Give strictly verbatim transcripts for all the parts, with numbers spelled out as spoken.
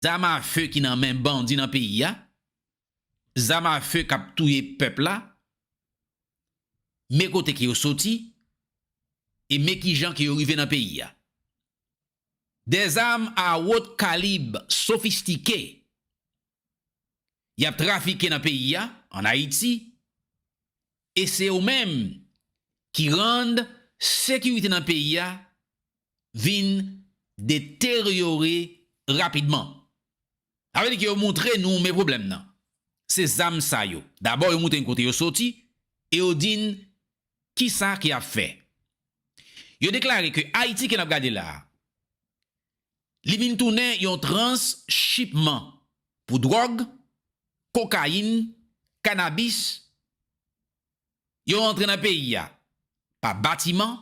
Zam afe ki nan men bandi nan peyi a, zam afe k ap touye pèp la, men kote ke yo soti, e men kijan ke yo rive nan peyi a. Des armes à haute calibre sofistike y ap trafike nan peyi a, ann Ayiti, e se yo menm ki rann sekirite nan peyi a vin deteryore rapidman. Sa vle di ke yo montre nou men pwoblèm nan. Se zam sa yo. Dabò, yo montre n kote yo soti e yo di n kisa ke y ap fè. Yo deklare ke Ayiti ke n ap gade la a, li vin tounen yon transhipman pou dwòg, kokayin, kanabis. Yo antre nan peyi a pa batiman,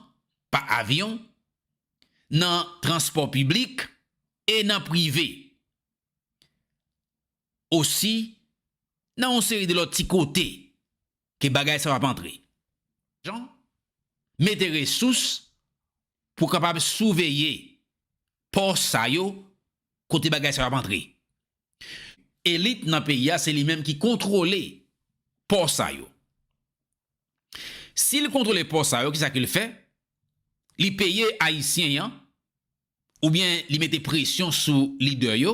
pa avyon, nan transpò piblik e nan prive. Osi, nan yon seri de lòt ti kote ke bagay sa yo ap antre. Jan, mete resous pou kapab souveye pò sa yo kote bagay sa yo ap antre. Elit nan peyi a, se li menm ki kontwole pò sa yo. Si l kontwole pò sa yo, kisa ke l fè? Li peye Ayisyen an, oubyen li mete presyon sou lidè yo,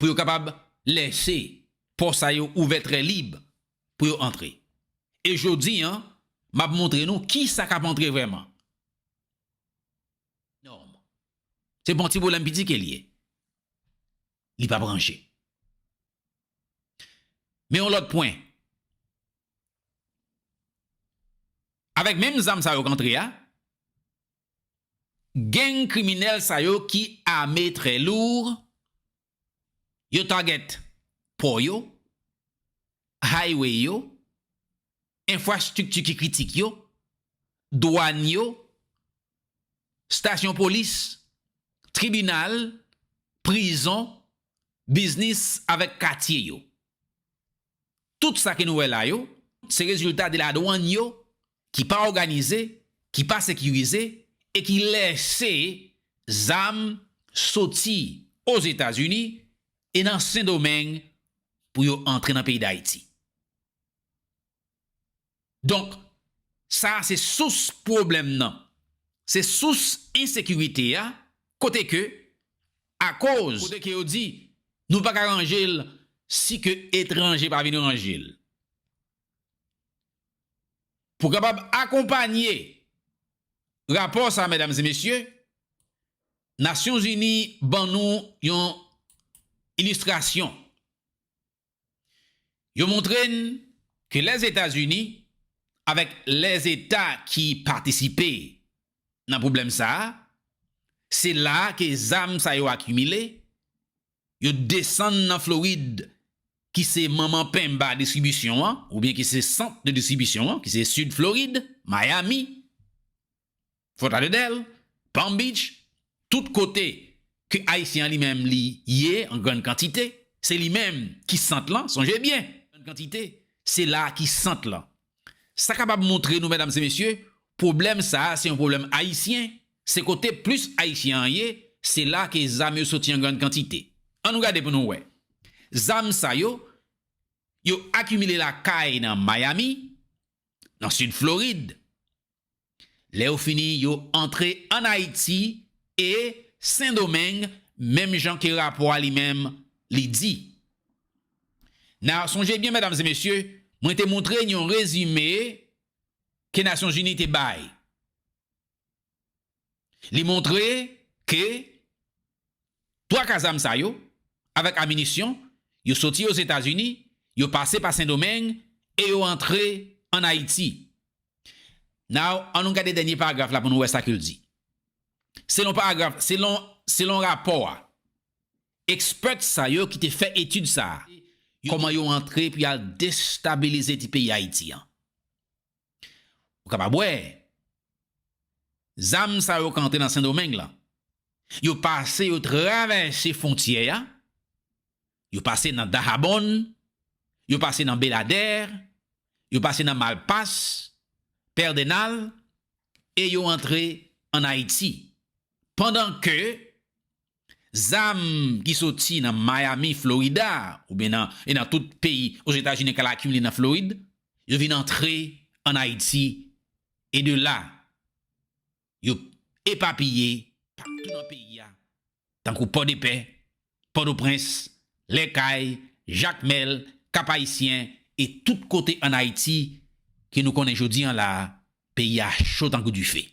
pou yo kapab lèse pò sa yo ouvè trè lib pou yo antre. E jodi a, m ap montre nou kisa k ap antre vrèman. Nòm. Se pa yon ti pwoblèm piti ke l ye. Li p ap ranje. Men yon lòt pwen. Avèk menm zam sa yo k antre a, gang kriminèl sa yo ki ame trè lou, yo target pò yo, highway yo, enfrastrikti ki kritik yo, dwàn yo, stasyon polis, tribinal, prizon, biznis avèk katye yo. Tout sa ke nou wè la yo, se rezilta de ladwann yo ki pa òganize, ki pa sekirize e ki lèse zam soti Ozetazini e nan Sendomeng pou yo antre nan peyi Dayiti. Donk, sa a se sous pwoblèm nan. Se sous ensekirite a, kote ke, akoz, kote ke yo di, nou pa ka ranje l si ke etranje pa vin ranje l. Pou kapab akonpanye rapò sa, medam e mesye, Nasyonzini ban nou yon ilistrasyon. Yo montre n ke Lèzetazini, avèk lèzeta ki patisipe nan pwoblèm sa a, se la a ke zam sa yo akimile, yo desann nan Florid, ki se manman penba distribisyon an, oubyen ki se sant de distribisyon an, ki se Sid Florid, Miami, Fort Lauderdale, Palm Beach, tout kote ke Ayisyen an li menm li ye an grann kantite, se li menm ki sant lan, sonje byen, grann kantite, se la ki sant lan. Sa kapab montre nou, medam e mesye, pwoblèm sa a se yon pwoblèm ayisyen, se kote plis Ayisyen an ye, se la ke zam yo soti an grann kantite. Ann nou gade pou nou wè. Zam sa yo, yo akimile lakay nan Miami, nan Sid Florid. Lè yo fini, yo antre ann Ayiti e Sendomeng, menm jan ke rapò a li menm li di. N a sonje byen, medam e mesye, mwen te montre n yon rezime ke Nasyonzini te bay. Li montre ke twa ka zam sa yo, avèk aminisyon, yo soti Ozetazini, yo pase pa Sendomeng e yo antre ann Ayiti. Now, ann nou gade dènye paragraf la pou nou wè sa ke l di. Selon paragraf, selon, selon rapò a, expert sa yo ki te fè etid sa a, kòman yo antre pou y al destabilize ti peyi Ayiti an. Ou kapab wè, zam sa yo k antre nan Sendomeng lan, yo pase, yo travèse fwontyè a, yo pase nan Dahabon, yo pase nan Beladè, yo pase nan Malpas, Pèdenal, e yo antre ann Ayiti. Pandan ke zam ki soti nan Miami, Florida, oubyen nan, e nan tout peyi Ozetazini k al akimile nan Florid, yo vin antre ann Ayiti, e de la, yo epapiye patou nan peyi a, tankou Pòdepè, Pòtoprens, Lèkay, Jakmèl, Kap Ayisyen, e tout kote ann Ayiti ke nou konnen jodi an la a, peyi a cho tankou dife.